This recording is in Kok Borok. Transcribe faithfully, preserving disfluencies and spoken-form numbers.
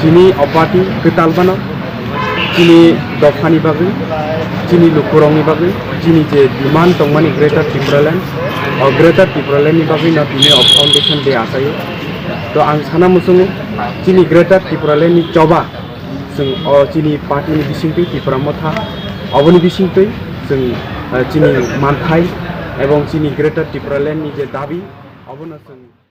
Chini o party kwtal bano, chini dophani bagwi, chini lukurokni bagwi, chini je demand tongmani Greater Tipraland, o Greater Tipralandni bagwi no tini o foundation day achaio. To ang sana muchungo, chini Greater Tipralandni choba, chwng o chini partyni bisingtwi Tipra Motha, oboni bisingtwi chwng, eh, chini manthai ebong chini Greater Tipralandni je dabi, obono chwng